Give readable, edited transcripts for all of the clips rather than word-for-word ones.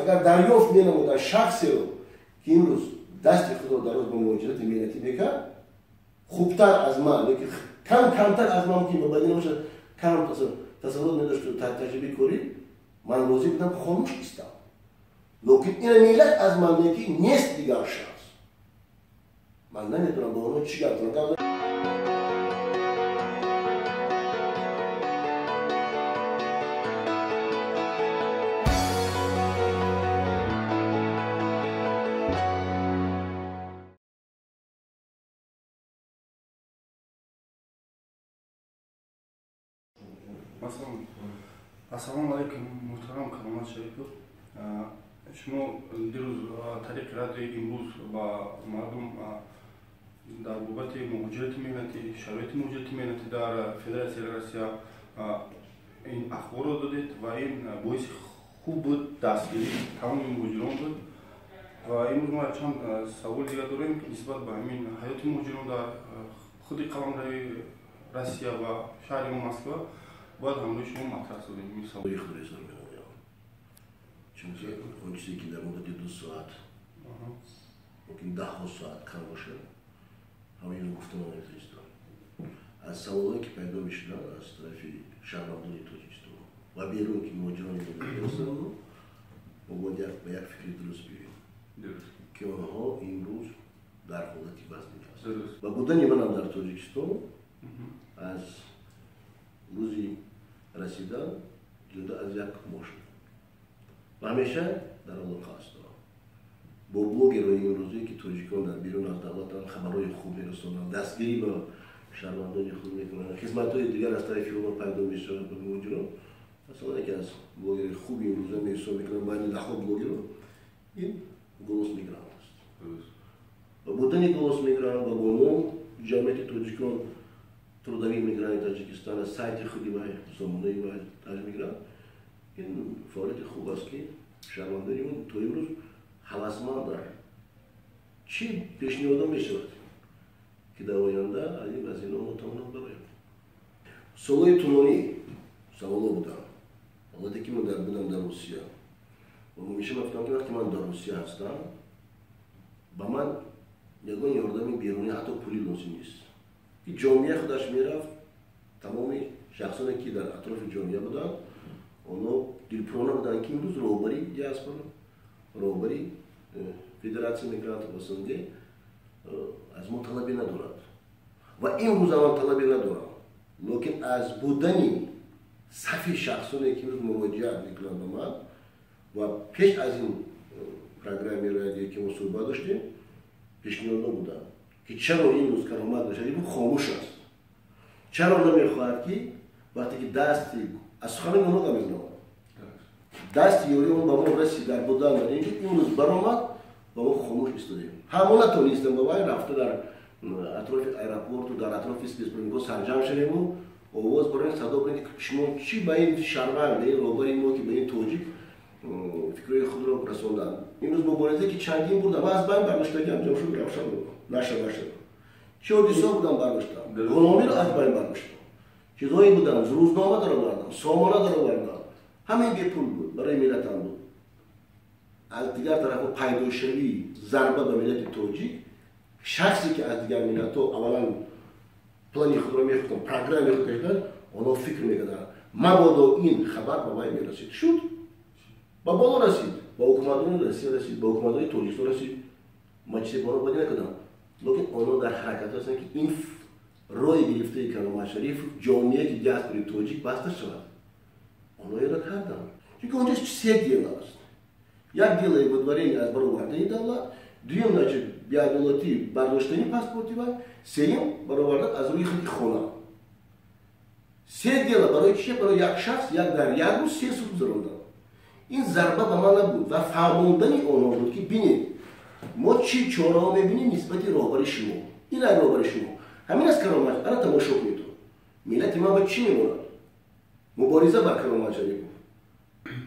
Агар дарёфт менамуданд шахсеро, ки имрӯз дасти худро дароз ба муҳоҷирати меҳнатӣ мекард, хубтар аз ман, лекин камтар аз ман, ки ба бадӣ набошад, кам тасаввурот медошту таҷрибаи корӣ, ман розӣ будам хомӯш истам. Лекин ина миллат аз ман мегӯяд, ки нест дигар шахс. Ман наметавонам ба онҳо чӣ гап занам. Ассалому алайкум, муҳтарам Каромат Шарипов. Шумо дирӯз тариқи радиои имрӯз ба мардум дар бобати муҳоҷирати меҳнатӣ, шароити муҳоҷирати меҳнатӣ дар Федератсияи Россия ин ахборро додед ва ин боиси хуб буд, дастгирии тамоми муҳоҷирон буд. Ва имрӯз мо чанд савол дигар дорем нисбат ба ҳамин ҳаёти муҳоҷирон дар худи қаламрави Россия ва шаҳри Москва. Бояд ҳамроҳи шумо матраҳ созем ин савол. Худро изҳор менамоям, чунки он чизе ки дар муддати 2 соат, мумкин даҳҳо соат кам бошад, ҳамаиро гуфта наметавонистам. Аз саволҳое ки пайдо мешуданд аз тарафи шаҳрвандони Тоҷикистон ва берун, ки муҳоҷирони ҳастанд, мо бояд ба як фикри дуруст биёем, ки онҳо имрӯз дар ҳолати вазнин ҳастанд. Ва будани манам дар Тоҷикистон аз рӯзи расидан ҷуда аз як моҳ шуд ва ҳамеша дар алоқа ҳастам бо блогерҳои имрӯзие, ки тоҷикон дар берун аз давлатанд, хабарҳои хуб мерасонанд, дастгирӣ ба шаҳрвандони худ мекунанд, хизматҳои дигар аз тарафи онҳо пайдо мешавад ба муҳоҷирон. Масалан, яке аз блогери хуби имрӯза меҳисоб мекунам байни даҳҳо блогерро, ин Голос Мигрант аст. Ва будани Голос Мигрант ва бо ном ҷамъияти тоҷикон трудовые мигранты Таджикистана, сайти худи вай, сомонаи вай Таҷмигрант, ин фаъолияти хуб аст, ки шаҳрвандони мо то имрӯз ҳавасманданд. Чӣ пешниҳодо мешавад, ки дар оянда аз ин вазъино мо тавонанд бароянд? Солҳои тӯлонӣ саволҳо буданд. Ҳолате ки ман будам дар Русия ва ҳамеша мегуфтам, ки вақте ман дар Русия ҳастам, ба ман ягон ёрдами берунӣ, ҳатто пулӣ лозим нест. Ки ҷомеа худаш мерафт, тамоми шахсоне ки дар атрофи ҷомеа буданд, онҳо дилпурона буданд, ки имрӯз роҳбари диаспора, роҳбари Федератсияи мигрантов СНГ аз мо талабе надорад. Ва имрӯз ман талабе надорам, лекин аз будани сафи шахсоне ки имрӯз муроҷиат мекунанд ба ман ва пеш аз ин программаи радиое ки мо суҳбат доштем, пешниҳодҳо буданд, ки чаро имрӯз Каромат Шарипов хомӯш аст, чаро намехоҳад, ки вақте ки дасти аз суханони онҳо гап мезанам, дасти ёрии он ба мо расид дар будан дар инҷо имрӯз баромад ва мо хомӯш истодем. Ҳамо натонистем ба вай рафта дар атрофи аэропорту дар атрофи спецприёмникҳо сарҷамъ шавему овоз бароем, садо барем, ки шумо чӣ ба ин шаҳрванд, ба ин роҳбари мо, ки ба ин тоҷик фикрҳои худро расонданд. Имрӯз мубориза ки чандин бурдам, ман аз байн бардоштагиам, ҷамшуд равшан нашр нашуд. Чӣ ҳодисаҳо будам бардоштам, ғуломиро аз байн бардоштам, чизҳое будам, рӯзнома даровардам, сомона даровардам, ҳамаи бепул буд, барои миллатам буд. Аз дигар тарафҳо пайдошавии зарба ба миллати тоҷик, шахсе ки аз дигар миллатҳо аввалан плани худро мехӯрданд, программаи худро мехӯрданд, онҳо фикр мекарданд, мабодо ин хабар ба вай мерасид. Шуд, ба боло расид, ба ҳукуматдорони Россия расид, ба ҳукуматдорони Тоҷикистон расид. Ман чизе ба онҳо бадӣ накардам, лекин онҳо дар ҳаракат ҳастанд, ки ин роҳи гирифтаи Каромат Шарифов ҷомеаи диаспораи тоҷик баста шавад. Онҳо инро карданд, чунки онҷо се дела аст. Як делаи выдворение аз баровардани давлат, дуюм, значит, беадолатӣ бардоштани паспорти вай, сеюм, баровардан аз рӯи худи хона. Се дела барои чи? Барои як шахс як дар як рӯз се суд гузаронданд. Ин зарба ба ман набуд ва фаҳмондани онҳо буд, ки бинед, мо чӣ чораҳо мебинем нисбати роҳбари шумо. Ин ай роҳбари шумо ҳамин аст Каромат, ана тамошо кунед. Миллати ман ба чӣ мемонад? Мубориза бар Каромат Шарипов.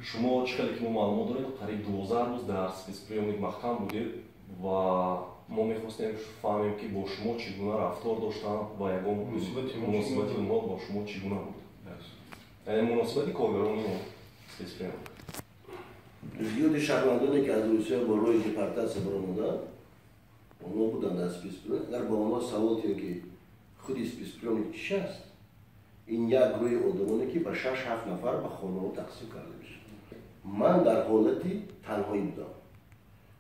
Шумо чӣ хеле ки мо маълумот дорем, қариб 12 рӯз дар спецприёмник маҳкам будед ва мо мехостем фаҳмем, ки бо шумо чӣ гуна рафтор доштанд ва ягон муносибати онҳо бо шумо чӣ гуна буд, яъне муносибати коргарони спецприёмник. Зиёди шаҳрвандоне, ки аз Русия бо роҳи депортатсия баромаданд, онҳо буданд дар спецприёмник. Агар ба онҳо савол диҳем, ки худи спецприёмник чи аст, ин як гурӯҳи одамоне, ки ба 6-7 нафар ба хонаҳо тақсим карда мешавад. Ман дар ҳолати танҳоӣ будам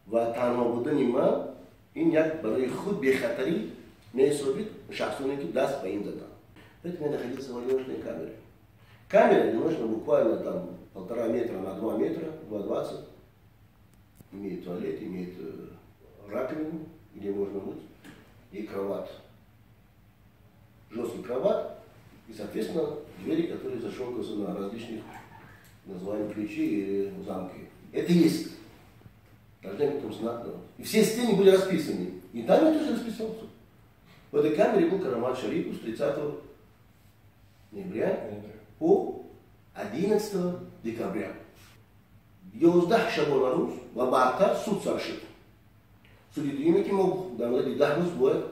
ва танҳо будани ман ин як барои худ бехатарӣ меҳисобид шахсоне, ки даст ба ин заданд. Поэтому я находился в одиночной камере. Камера одиночная, буквально там 1,5 метра на 2 метра, 2,20. Имеет туалет, имеет раковину, где можно мыть, и кровать. Жесткий кровать и, соответственно, двери, которые защелкиваются на различных, называемых, ключи или замки. Это есть. Должны быть там знак. И все стены были расписаны. И там я тоже расписался. В этой камере был Каромат Шарипов с 30 ноября по 11 декабря. 11 шабонарӯз ва баъдтар суд сар шуд. Суди дуюме, ки мо дар муддати 10 рӯз бояд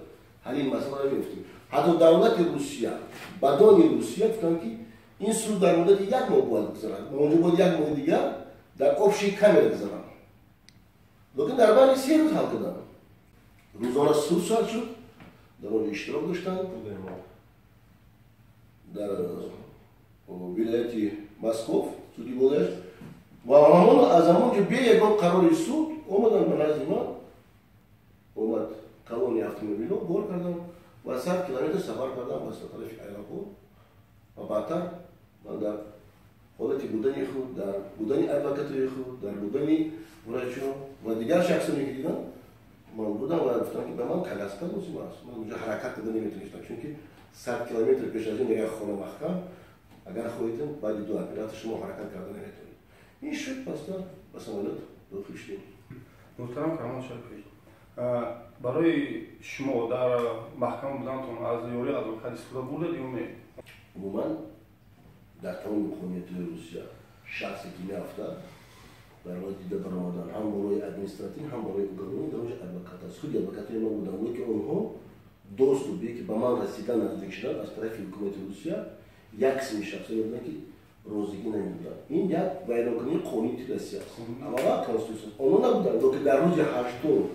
ҳалли ин масъаларо меёфтем. Ҳатто давлати Русия, бадони Русия гуфтанд, ки ин суд дар муддати як моҳ бояд гузарад. Ма онҷо бояд як моҳи дигар дар общей камера гузарам. Лекин дар байни 3 рӯз ҳал кардам. Рӯзона суд сар шуд, дар он ҷо иштирок доштанд. Дар вилояти Москов, суди болояш, ва ҳамон аз ҳамон ҷо бе ягон қарори суд омаданд ба назди ман, омад колонни автомобилҳо, бор кардам ва 100 километр сафар кардам ба тарафи аэропорт. Ва баъдтар ман дар ҳолати будани худ, дар будани адвокатои худ, дар будани врачо ва дигар шахсоне, ки дидам, ман будам ва гуфтам, ки ба ман коляска лозим аст. Ман онҷо ҳаракат карда наметавонистам, чунки 100 километр пеш аз ин як хона маҳкам, агар хоҳедем, баъди ду оператсия шумо ҳаракат карда наметавонед. Ин шуд, паста ба самолёт дохил шудем. Муҳтарам Каромат Шарипович, барои шумо дар маҳкама будантон аз ёрии адвокат истифода бурдед ё не? Умуман, дар тамоми қонуниятҳои Русия шахсе, ки меафтад, дар ҳолати дида баромадан ҳам барои административ, ҳам барои уголовный, дар онҷо адвокат аст. Худи адвокатои ман буданд, лекин онҳо доступ ки ба ман расидан, наздик шудан аз тарафи ҳукумати Русия як қисми шахсоне буданд, ки розигӣ намедоданд. Ин як вайронкунии қонунияти Россия аст, аввала конститутсия. Онҳо набуданд, лекин дар рӯзи ҳаштум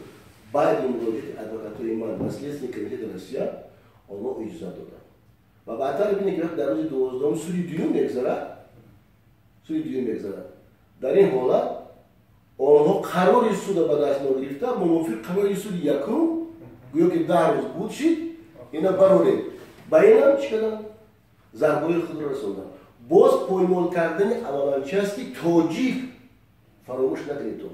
баъди муроҷиати адвокатои ман ба Следственный комитети Россия онҳо иҷозат доданд. Ва баъдтар бинед, ки вақте дар рӯзи 12-ум суди дуюм мегузарад, суди дуюм мегузарад, дар ин ҳолат онҳо қарори суда ба даст ногирифта, мувофиқ қарори суди якум, гӯё ки 10 рӯз буд шид, ина бароред. Ба инам чӣ карданд? Зарбаҳои худро расонданд. Боз поймол кардани аввалан чи аст, ки тоҷик фаромӯш накунед, то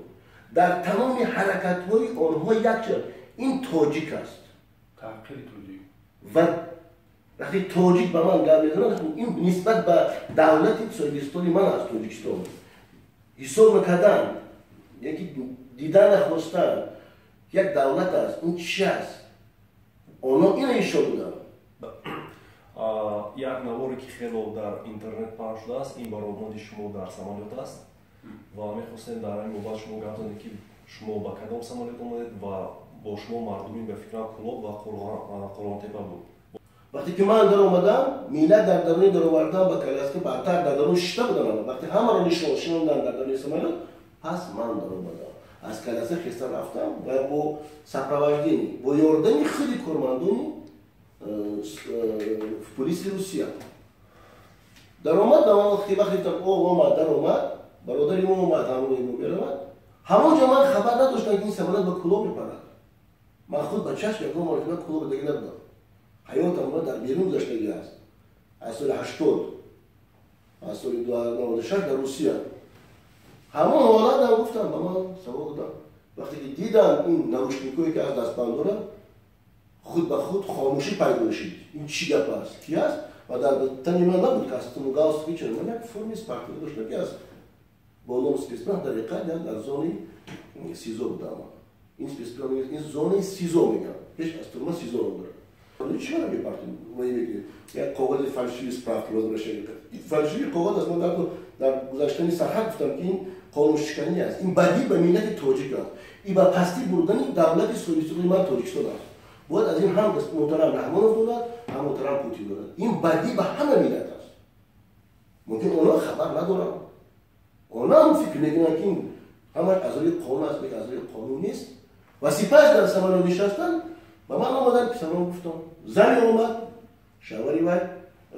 дар тамоми ҳаракатҳои онҳо як чиз, ин тоҷик аст. Таҳқири тоҷик. Ва вақте тоҷик ба ман гап мезанад, ин нисбат ба давлати соҳибистони ман аст, Тоҷикистон, ҳисоб накардан, яки дидан нахостан, як давлат аст, ин чи аст, онҳо ина ишо буданд. Як наворе, ки хело дар интернет паҳн шудааст, ин баромади шумо дар самолёт аст ва мехостем дар ин бобат шумо гап занед, ки шумо ба кадом самолёт омадед ва бо шумо мардуми, ба фикрам, Кӯлоб ва Қурғонтепа буд. Вақте ки ман даромадам, миллат дар даруни даровардан ба коляска, баъдтар дар дарун шишта будам. Вақте ҳамаро нишон шинондан дар даруни самолёт, пас ман даромадам, аз коляска хеста рафтам ва бо сопровождение, бо ёрдами худи кормандони полиси Русия даромад. Ба ман вақте гуфтам: «О, омад, даромад, бародари мо омад, ҳамроҳи мо меравад». Ҳамон ҷо ман хабар надоштам, ки ин самолёт ба Кӯлоб мепарад. Ман худ ба чашм ягон маротиба Кӯлоб дида набудам. Ҳаётам дар берун гузаштагӣ аст, аз соли 80, аз соли 96 дар Русия. Ҳамон ҳолатам гуфтам, ба ман савол додам. Вақте ки дидам ин наручникое, ки аз дастбанд дорад, худ ба худ хомӯшӣ пайдо шид, ин чӣ гап аст, ки аст? Ва дар тани ман набуд костюму галстуки, чаро ман як форми спортивӣ доштам, ки аз болом спецприём, дар ҳақиқат дар зонаи СИЗО будам. Ин спецприём, ин зонаи СИЗО мегӯям, пеш аз тюрьма СИЗО ном дорад. Чӣ мара мепартем? Як коғази фальшивый, справки возвращения, фальшивый коғаз аст. Ман дар гузаштани сарҳад гуфтам, ки ин қонуншиканӣ аст, ин бадӣ ба миллати тоҷик аст, ин ба пастӣ бурдани давлати соҳибистиқлоли ман Тоҷикистон аст. Бояд аз ин ҳам муҳтарам Раҳмонов донад, ҳам муҳтарам Путин донад. Ин бадӣ ба ҳама миллат аст. Мумкин онҳо хабар надоранд, онҳо ҳам фикр мекунанд, ки ин Ҳамаш аз рӯи қонун аст, аз рӯи қонун нест. Ва сипас дар самолёт нишастан ба ман омаданд, писарон гуфтам. Зане омад, шавҳари вай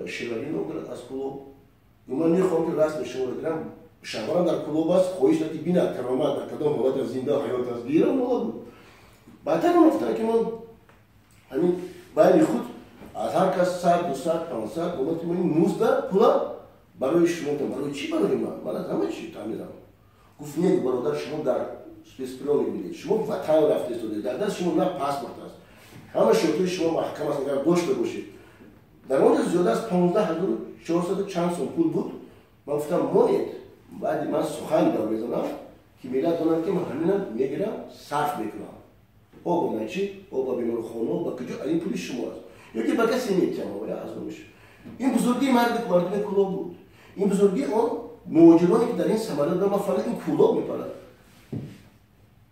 Шералӣ ном дорад, аз Кӯлоб. Ман мехоҳам ки расми шуморо гирам. Шавҳарам дар Кӯлоб аст, хоҳиш дорад ки бинад Каромат дар кадом ҳолат аст, зинда ҳаёт аст. Гирам ҳолат буд. Баъдтар он гуфтанд ки ман ҳамин байни худ аз ҳар кас 100, 200, 500 омад ки ман ин музда пула барои шумо додам. Барои чӣ барои ман? Ман аз ҳама чӣ таъмирам. Гуфт не, бародар, шумо дар спецприёмник будед, шумо ватан рафта истодед, дар даст шумо на паспорт аст, ҳама шартҳои шумо маҳкам аст, агар дошта бошед. Дар он ҷо зиёда аз 15 400 чанд сом пул буд. Ман гуфтам монед, баъди ман сухан гап мезанам ки миллат донад ки ман ҳамина мегирам, сарф мекунам. О ба масҷид, о ба беморхона, ба куҷо, ин пули шумо аст. Ё ки ба касе метиҳам, аз номиш. Ин бузургии мардуми Кӯлоб буд. Ин бузургии он муҳоҷироне ки дар ин самолёт буданд, ман фақат ин Кӯлоб мепарад.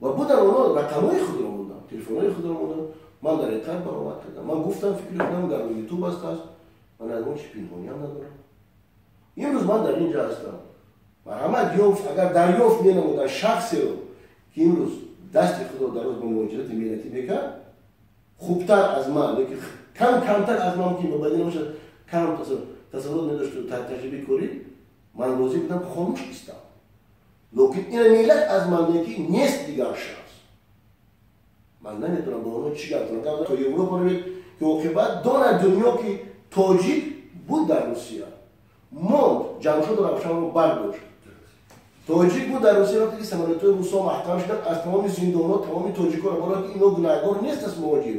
Ва будан онҳо рақамҳои худро мондам, телефонҳои худро мондам. Ман дар ҳақиқат баромад кардам. Ман гуфтам фикри худам дар Ютуб аст, ман аз он чи пинҳониам надорам. Имрӯз ман дар ин ҷо ҳастам. Марҳамат ёфт, агар дарёфт менамуданд шахсеро ки имрӯз дасти худро дароз ба муҳоҷирати меҳнатӣ мекард, хубтар аз ман, леки кам камтар аз ман ки ба бадӣ набошад, кам тасаввурот медошту таҷрибаи корӣ, ман розӣ будам хомӯш истам. Лекин ина миллат аз ман ки нест дигар шахс. Ман наметавонам ба онҳо чӣ гап занам. То Европа равед ки оқибат донад дунё ки тоҷик буд дар Русия. Монд, Ҷамшуду Равшанро бардошт. Тоҷик буд дар Русия, вақте ки самолётҳои русҳо маҳкам шуданд, аз тамоми зиндонҳо тамоми тоҷикҳоро барои ки ино гунаҳгор нест аст муҳоҷир.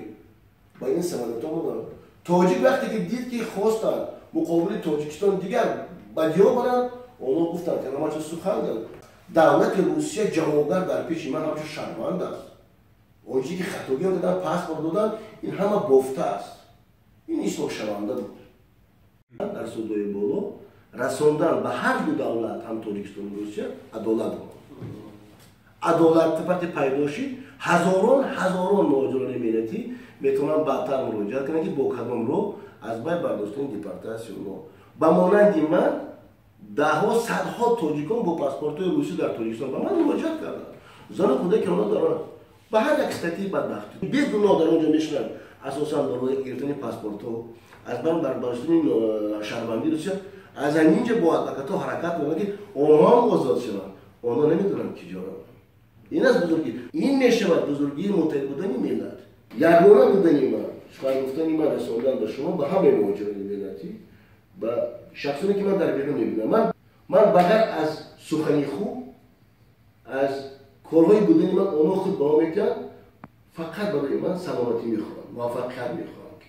Ба ин самолётҳо монданд. Тоҷик вақте ки дид ки хостанд муқобили Тоҷикистон дигар бадиҳо баранд, онҳо гуфтанд Каромат сухан дод. Давлати Русия ҷавобгар дар пеши ман ҳамчун шаҳрванд аст. Он чизе ки хатогӣ доданд, паспорт доданд, ин ҳама бофта аст. Ин ислоҳшаванда буд. Дар судои боло расондан ба ҳар ду давлат, ҳам Тоҷикистону Русия, адолат буд. Адолат вақте пайдо шид, ҳазорон ҳазорон муҳоҷирони меҳнатӣ метавонанд баъдтар муроҷиат кунанд ки бо кадом роҳ аз бай бардоштани депортатсия онҳо. Ба монанди ман даҳҳо, садҳо тоҷикон бо паспортҳои русӣ дар Тоҷикистон ба ман муроҷиат карданд. Зану кӯдаки онҳо доранд. Ба ҳар як статьяи бадбахтӣ бегуноҳ дар он ҷо мешинанд, асосан барои гирифтани паспортҳо, аз байн бардоштани шаҳрвандии Русия. Аз ҳамин ҷо бо адвокатҳо ҳаракат мекунанд ки онҳо ҳам озод шаванд. Онҳо намедонанд ки ҷо раванд. Ин аст бузургӣ. Ин мешавад бузургии муттаҳид будани миллат. Ягона будани ман, сухан гуфтани ман, расондан ба шумо, ба ҳамаи муҳоҷирони меҳнатӣ, ба шахсоне ки ман дар берун мебинам. Ман ба ғайр аз сухани хуб, аз корҳои будани ман онҳо худ ба мо метиҳанд, фақат барои ман саломатӣ мехоҳанд, муваффақият мехоҳанд.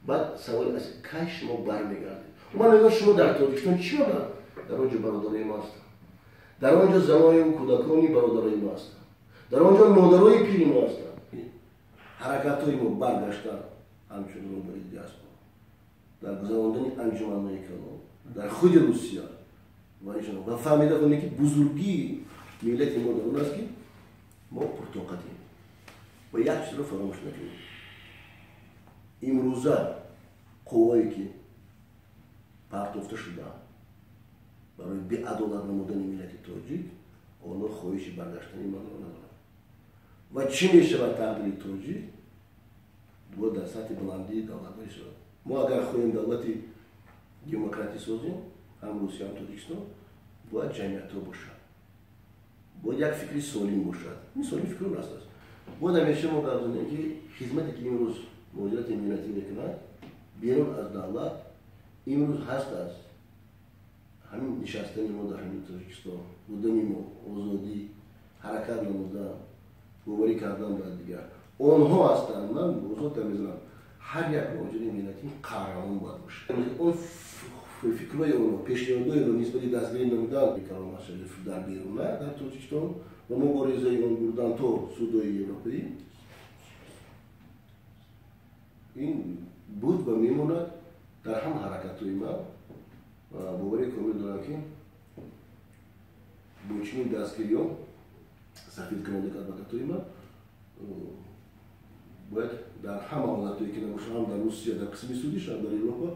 Баъд саволи аст, кай шумо бармегардед? Ман мегӯям, шумо дар Тоҷикистон чӣ мебарад? Дар он ҷо бародарои мо ҳастанд. Дар он ҷо заною кӯдакони бародарои мо ҳастанд. Дар он ҷо модарои пири мо ҳастанд. Ҳаракатҳои мо баргаштан ҳамчун роҳбари диаспора дар гузарондани анҷуманҳои калон дар худи Русия ва фаҳмида кунем ки бузургии миллати мо дар он аст ки мо пуртоқатем. Ва як чизро фаромӯш накунем. Имрӯза қуввое ки партофта шудаанд барои беадолат намудани миллати тоҷик, онҳо хоҳиши баргаштани манро надоранд. Ва чӣ мешавад тақдири тоҷик? Бояд дар сатҳи баландии давлат мешавад. Мо агар хоҳем давлати демократӣ созем, ҳам Русия, ҳам Тоҷикистон, бояд ҷамъиятҳо бошад. Бояд як фикри солим бошад. Ин солим фикр раст аст. Бояд ҳамеша мо гап занем ки хизмате ки имрӯз муҳоҷирати меҳнатӣ мекунад берун аз давлат, имрӯз ҳаст аст ҳамин нишастани мо дар ҳамин Тоҷикистон, будани мо, озодӣ, ҳаракат намудан, боварӣ кардан ба дигар. Онҳо ҳастанд, ман озод мезанам, ҳар як муҳоҷири меҳнатӣ қаҳрамон бояд бошад. Он фикрҳои онҳо, пешниҳодҳои онҳо нисбати дастгирӣ намудан Каромат Шарифов дар беруна, дар Тоҷикистон ва муборизаи он бурдан то судои европоӣ, ин буд ва мемонад дар ҳама ҳаракатҳои ман. Ва боварии комил дорам ки бо чунин дастгириҳо сафедкунандаи адвокатҳои ман бояд дар ҳама ҳолатҳое ки набошад, ҳам дар Русия дар қисми судиш, ҳам дар Европа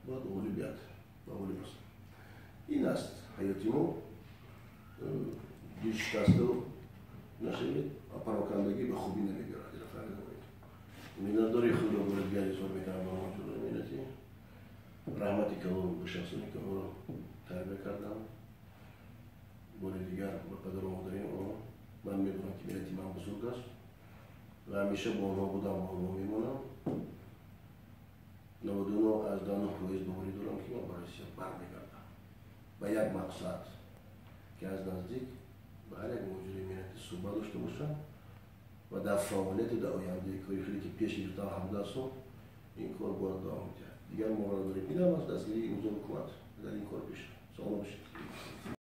бояд ғолибият ба ғолиб расад. Ин аст ҳаёти мо. Дилшикасту нашавед ва парокандагӣ ба хубӣ намебиёрад. Ира фаҳмида боед. Миннатдори худро бояд дигар изҳор мекунам ба муҳоҷирони меҳнатӣ. Раҳмати калон ба шахсоне, ки онҳоро тарбия кардам. Бори дигар ба падару модари онҳо. Ман медонам, ки миллати ман бузург аст ва ҳамеша бо онҳо будам, бо онҳо мемонам. 99,9% боварӣ дорам, ки ман ба Россия бармегардам ба як мақсад, ки аз наздик ба ҳар як муҳоҷири меҳнатӣ суҳбат дошта бошам ва дар фаъолияту дар ояндаи кори хеле, ки пеш гирифтам, 17 сол ин кор бояд давом диҳад. Дигар мо дорем, ин ҳам аз дастгирии имзо ҳукумат дар ин кор пеш. Салом бошед.